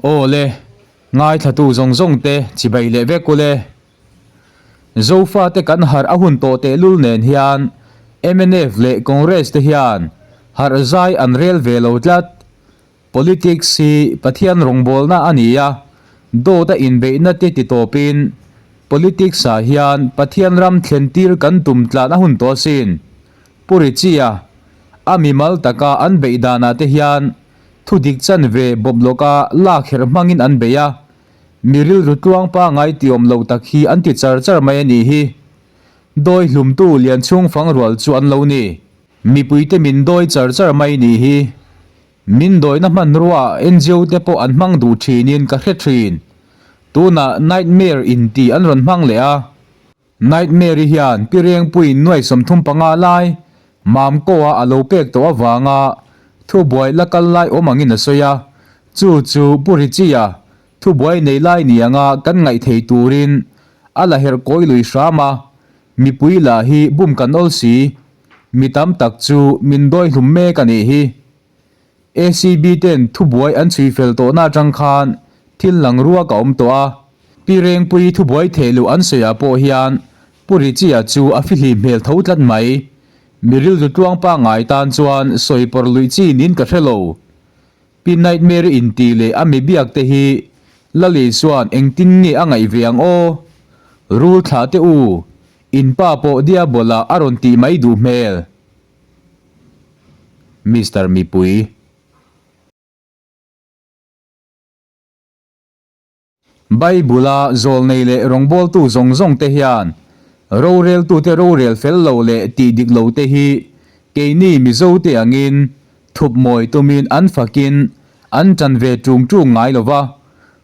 Aw le, ngaithlatu zawng zawng te chibai leh vek ule. Zofate kan harh a hun tawh tehlul nen hian mnf leh Congress te hian harh zai an rel ve lo tlat. Politics hi Pathian rawngbawlna a ni a, dawt a inbeihna te ti tawpin Politics ah hian Pathian ram thlen tir kan tum tlan a hun tawh asin. Pu Richie-a, a mimal taka an beih danah te hian thu dik chanve bawp lawka lak herh hmangin an bei a, mi rilru tluang pangai tiawm lo tak hi an ti char char mai a nih hi. Dawi hlumtu Lianchhung fangrual chu an lo ni. Mipuite min dawi char char mai nih hi. Min dawihna hmanrua NGO te pawh an hmang duh thinin ka hre thin. Tunah Nightmare in tih an rawn hmang leh a. Nightmare-i hian Pi Rengpuiin nuai 35 lai Mamko-a a lo pek tawh avanga thubuai la kal lai awm angin a sawi a. Chu chu Pu Richie-a thubuai nei lai ni anga kan ngaih thei turin a la herh kawi lui hram a. Mipui lah hi bum kan awl si. Mi tam tak chu min dawi hlum mek a nih hi. ACB ten thubuai an chhui fel tawhna atang khan thil lang ruak a awm tawh a. Pi Rengpui thubuai theh luh an sawiah pawh hian Pu Richie-a chu a fihlim hmel tho tlat mai. Mi rilru tluang pangngai tan chuan sawi pawr luih chi niin ka hre lo. Pi Nightmare inti leh a mi biak te hi Lali chuan engtin nge a ngaih ve ang aw? Rul thlah teh u, in pa pawh Diabola a rawn tih mai duh hmel. Mister Mipui. Bible-a zawlnei leh rawngbawltu zawng zawng te hian roreltute rorel fel lo leh tih dik lo te hi keini Mizote angin thup mawi tumin an fakin an tan ve ṭung ṭung ngai lo va,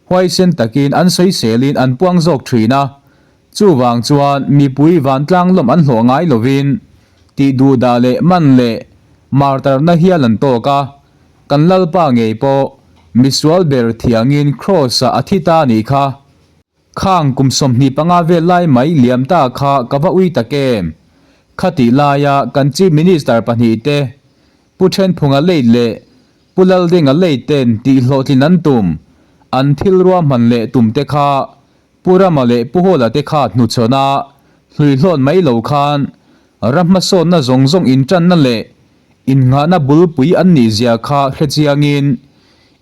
huaisen takin an sawiselin an puang zawk ṭhin a. Chuvang chuan mipui vantlang lawm an hlawh ngai lovin tih duhdah leh man leh martarna hial an tawk a, kan Lalpa ngei pawh misual ber thiangin Kraws-ah a thi ta a nih kha. Khang kum 25 vel lai mai liam ta kha ka va ui tak em? Khatih laia kan Chief Minister pahnihte Pu Thenphunga late leh Pu Laldinga late ten tihhlawhtlin an tum, an thil ruahman leh tumte kha Pu Rama leh Pu Hawla te kha hnuchhawn a, hluihlawn mai lo khan ram hmasawnna zawng zawng intanna leh innghahna bulpui an nih zia kha hre chiangin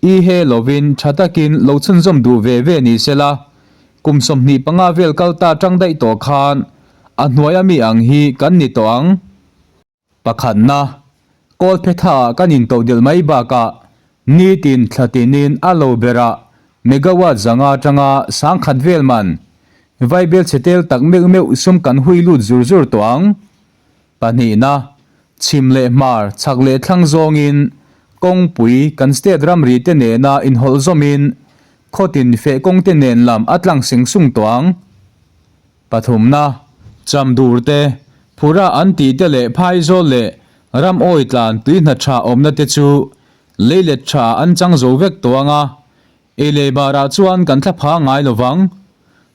i he lovin tha takin lo chhunzawm duh ve ve ni sela, kum 25 vel kal ta tang daih tawh khan a hnuaia mi ang hi kan ni tawh ang. Pakhatna, Kawlphetha kan intohdelh mai bakah nitin thla tinin a lo berah megawatt 500 atanga 1000 vel man vaibel chhe tel tak meuh meuh sum kan hui lut zur zur tawh ang. Pahnihna, Chhim leh hmar, chhak leh thlang zawngin kawngpui kan state ramri te nena inhawlh zawmin khawtin feh kawng te nen lam a tlang seng sung tawh ang. Pathumna, Chamdur te, Phura an tih te leh Phaizawl leh Ramawi tlan tui hna tha awmna te chu lei let tha an chang zo vek tawh ang a, ei leh barah chuan kan thla pha ngai lo vang.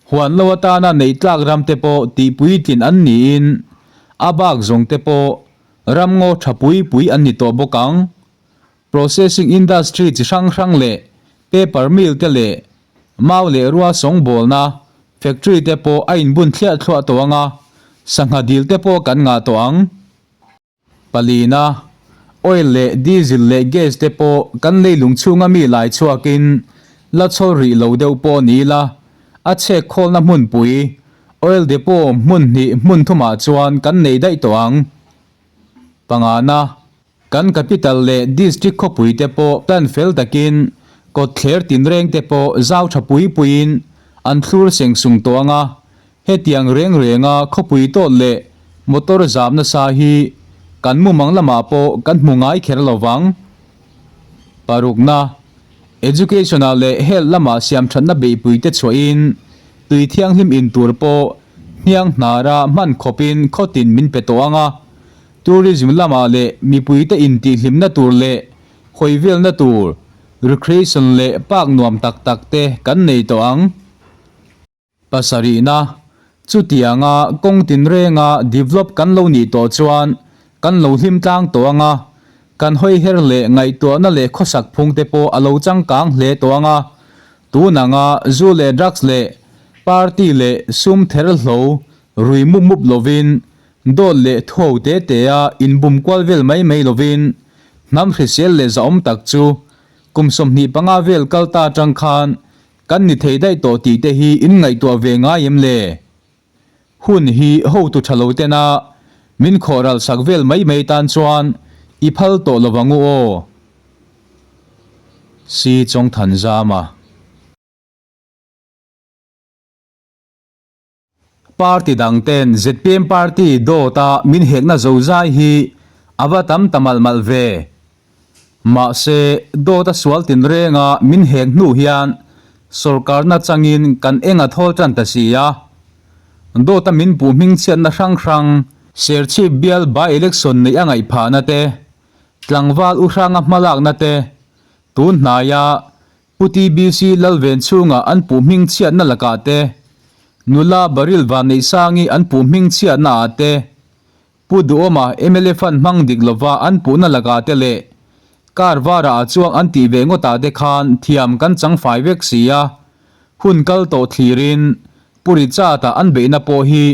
Huan lo atana neih tlak ram te pawh tih puitlin an niin a bak zawng te pawh ramngaw tha pui pui an ni tawh bawk ang. Processing industry chi hrang hrang leh paper mill te leh mau leh rua sawngbawlna factory te pawh a inbun thliah thluah tawh ang a, sangha dil te pawh kan ngah tawh ang. Palina, oil leh diesel leh gas te pawh kan leilung chhunga mi lai chhuakin la chhawr rih lo deuh pawh ni ila, a chhek khawlna hmunpui oil depot hmun hnih hmun thumah chuan kan nei daih tawh ang. Pangana, Kan capital leh district khawpui te pawh plan fel takin kawtthler tinreng te pawh zau tha pui puiin an thlur seng sung tawh ang a, hetiang reng renga khawpui tawt leh motor zam nasa hi kan mumang lamah pawh kan hmu ngai kher lo vang. Parukna, Education-ah leh health lamah siamthatna beihpui te chhuahin tui thianghlim in tur pawh hniang hnara hman khawpin khawtin min pe tawh ang a, Tourism lamah leh mipuite intihhlimna tur leh hawi velna tur, recreation leh park nuam tak tak te kan nei tawh ang. Pasarihna, Chutianga kawng tinrenga develop kan lo nih tawh chuan kan lo hlim tlang tawh ang a, kan hawi her leh ngaihtuahna leh khawsak phung te pawh a lo changkang hle tawh ang a. Tun anga zu leh drugs leh party leh sum ther hlo rui mup mup lovin dawt leh thuau te te a inbum kual vel mai mai lovin hnam hrisel leh zahawm tak chu kum 25 vel kal ta atang khan kan ni thei daih tawh tih te hi in ngaihtuah ve ngai em le? Hun hi hotu tha lo tena min khawh ral sak vel mai mai tan chuan i phal tawh lo vang u aw. Si Chawngthanzama. Party dang ten zpm party dawt a min hekna zo zai hi a va tam ta malh malh ve. Mahse, dawt a sual tinreng a min hek hnu hian sawrkarna changin kan eng a thawl tan ta si a. Dawt a min puh hmingchhiatna hrang hrang, Serchhip bial by-election neih a ngaih phahna te, tlangval u hranga hmalakna te, tun hnaia Pu TBC Lalven chhunga an puh hmingchhiatna lakah te, nula Baryl Vanneihsangi an puh hmingchhiatna ah te, Pu Duhawma mla fund hmang dik lova an puhna lakah te leh car varah a chuang an tih ve ngawtah te khan thiam kan chang fai vek si a, hun kal tawh thlirin Pu Richard-a an beihna pawh hi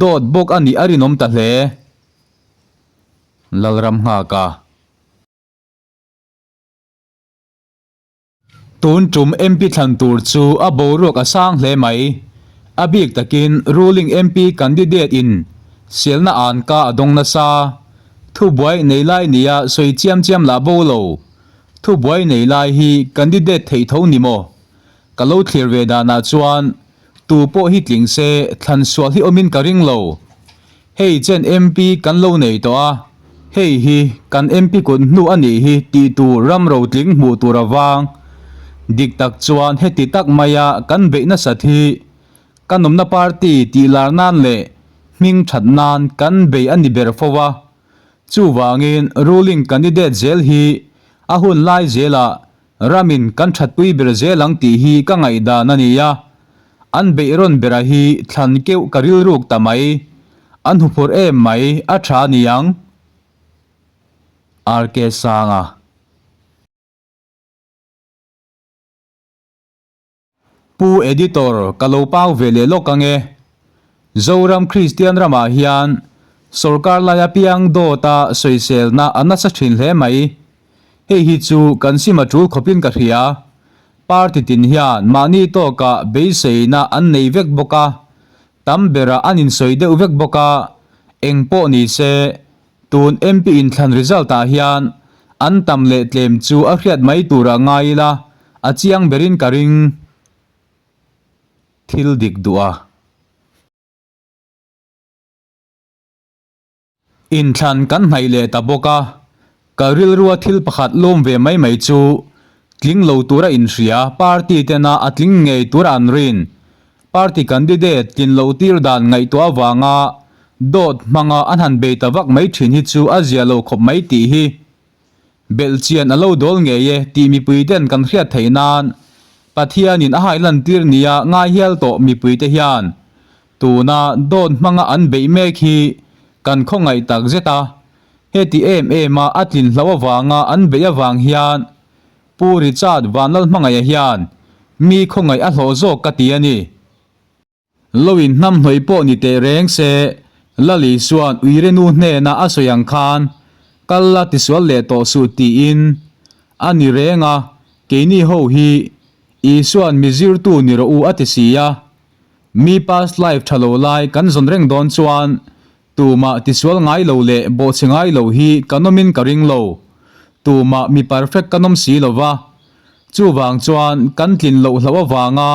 dawt bawk a nih a rinawm ta hle. Lalram nghaka. Tun tum MP thlan tur chu a boruak a sang hle mai. A bik takin ruling MP candidate in selna an ka a dawng nasa. Thubuai nei lai nia sawi chiam chiam lah bo lo. Thubuai nei lai hi candidate theih tho ni maw? Ka lo thlir ve danah chuan tu pawh hi tling se thlan sual hi awmin ka ring lo. Hei chen MP kan lo nei tawh a, hei hi kan MP kut hnu a nih hi tih tur ram rotling hmuh tur a vang. Dik tak chuan heti tak maia kan beih nasat hi kan awmna party tih lar nan leh hming that nan kan bei a ni ber fo a. Chuvangin ruling candidate zel hi a hun lai zelah Ramin kan thatpui ber zel ang tih hi ka ngaihdan a ni a, an beih rawn bera hi thlan keuh ka rilruk ta mai, an huphurh em mai a tha a ni ang. RK Sanga. Pu Editor, ka lo pau ve leh lawk ang e. Zoram Kristian ramah hian sawrkar lai apiang dawta sawiselna a nasa thin hle mai. Hei hi chu kan sim a tul khawpin ka hria. Party tin hian mahni tawkah beiseina an nei vek bawk a, tam berah an insawi deuh vek bawk a, eng pawh ni se, Tun MP inthlan result ah hian an tam leh tlem chu a hriat mai tur ah ngai ila a chiang berin ka ring. Thil dik duh a. Inthlan kan hnaih leh ta bawk a, ka rilrua thil pakhat lawm ve mai mai chu tling lo tura inhria party tena a tling ngei tura an rin Party candidate tlin loh tir dan ngaihtuah avanga dawt hmanga an han bei ta vak mai thin hi chu a zia lo khawp mai tih hi belhchian a lo dawl ngei e tih mipui ten kan hriat theih nan Pathianin a hailan tir nia ngai hial tawh mipui te hian tuna dawt hmanga an beih mek hi kan khawngaih tak zet a, heti em em a a tlin hloh avanga an beih avang hian Pu Richard Vanlalhmangaih-a hian mi khawngaih a hlawh zawk ka ti a ni. Lo in hnamhnawih pawh ni teh reng se, Lali chuan Uirenu hnena a sawi ang khan kal la tisual leh tawh suh tiin a ni reng a, keini ho hi Isua'n mi zirtu ni rawh u a ti si a. Mi past life tha lo lai kan zawn reng dawn chuan Tumah tisual ngai lo leh bawhchhe ngai lo hi kan awmin ka ring lo. Tumah mi perfect kan awm si lo va. Chuvang chuan kan tlin loh hlauh avanga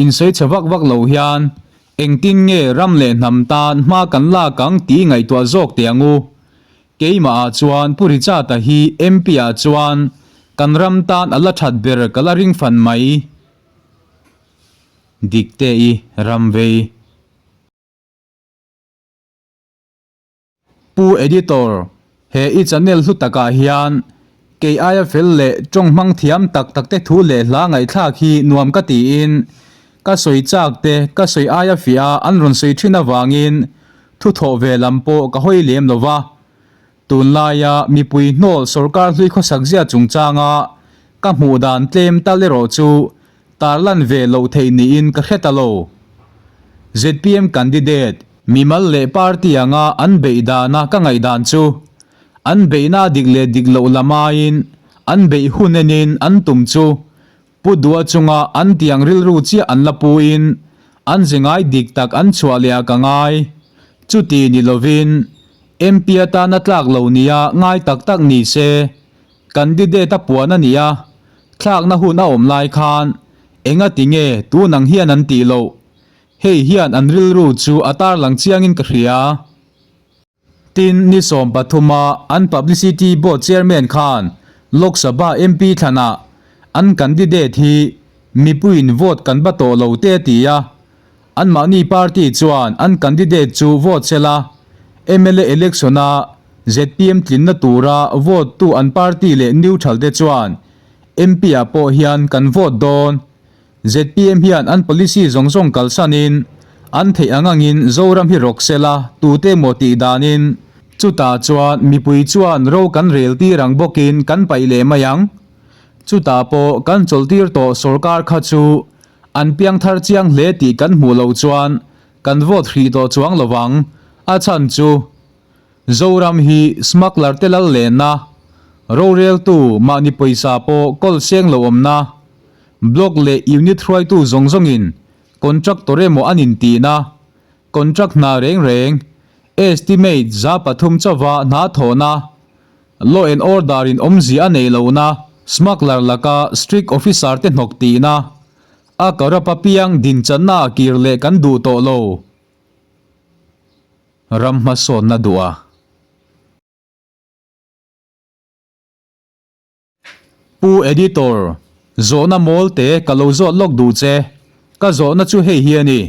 insawi chhe vak vak lo hian engtin nge ram leh hnam tan hma kan lak ang tih ngaihtuah zawk teh ang u. Keimahah chuan Pu Richard-a hi MP-ah chuan kan ram tan a la that ber ka la ring fan mai. Dikte-i ram vei. Pu Editor, he i channel hlu takah hian kei aia fel leh tawng hmang thiam tak tak te thu leh hla ngaihthlak hi nuam ka tiin ka sawi chak te ka sawi aia fiah a an rawn sawi thin avangin thu thawh ve lam pawh ka hawi lem lo va. Tunlaia mipui hnawl sawrkar hlui khawsak zia chungchanga ka hmuh dan tlem tal erawh chu. tarlan ve loh theih niin ka hre ta lo. Zpm candidate mimal leh party anga an beih dana ka ngaihdan chu an beihna dik leh dik loh lam aiin an beih hun enin an tum chu Pu Dua chunga an tiang rilru chiah an la puin an ze ngai dik tak an chhuah leh ah ka ngai. Chuti ni lovin MP atana tlak lo nia ngai tak tak ni se candidate a puan a ni a, thlakna hun a awm lai khan enga ti nge tun ang hian an tih loh? Hei hian an rilru chu a tarlang chiangin ka hria. Tin, ni 13 a an Publicity Board Chairman khan Lok Sabha MP thlanah an candidate hi mipuiin vote kan ba tawh lo te a ti a, anmahni party chuan an candidate chu vote sela mla election-a zpm tlinna tura vote tu an party leh neutral te chuan MP-ah pawh hian kan vote dawn. Zpm hian an policy zawng zawng kalsanin an theih ang angin Zoram hi rawk sela tute maw tih danin chutah chuan mipui chuan ro kan rel tir ang bawkin kan paih leh mai ang. Chutah pawh kan chawlhtir tawh sorkar kha chu an piangthar chiang hle tih kan hmuh loh chuan kan vote hrih tawh chuang lovang. A chhan chu Zoram hi smuggler te lal lenna, roreltu mahni pawisa pawh kawl seng lo awmna, Block leh unit hruaitu zawng zawngin contractor emaw an intihna, contract hna reng reng, estimate 300 chauha hna thawhna, law and order in awmzia a neih lohna, smuggler laka strict officer te hnawk tihna, a corrupt apiang dinchanna a kir leh kan duh tawh lo. Ram hmasawnna duh a. Pu Editor, zawhna mawl te ka lo zawt lawk duh che. Ka zawhna chu hei hi a ni.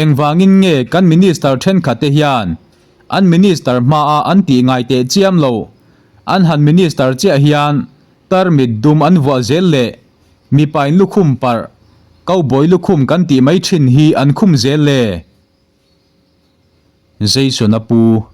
Engvangin nge kan Minister thenkhat te hian an Minister hmaa an tih ngai teh chiam lo, an han Minister chiah hian tarmit dum an vuah zel leh mipain lukhum parh, cowboy lukhum kan tih mai thin hi an khum zel le? Jason a pu.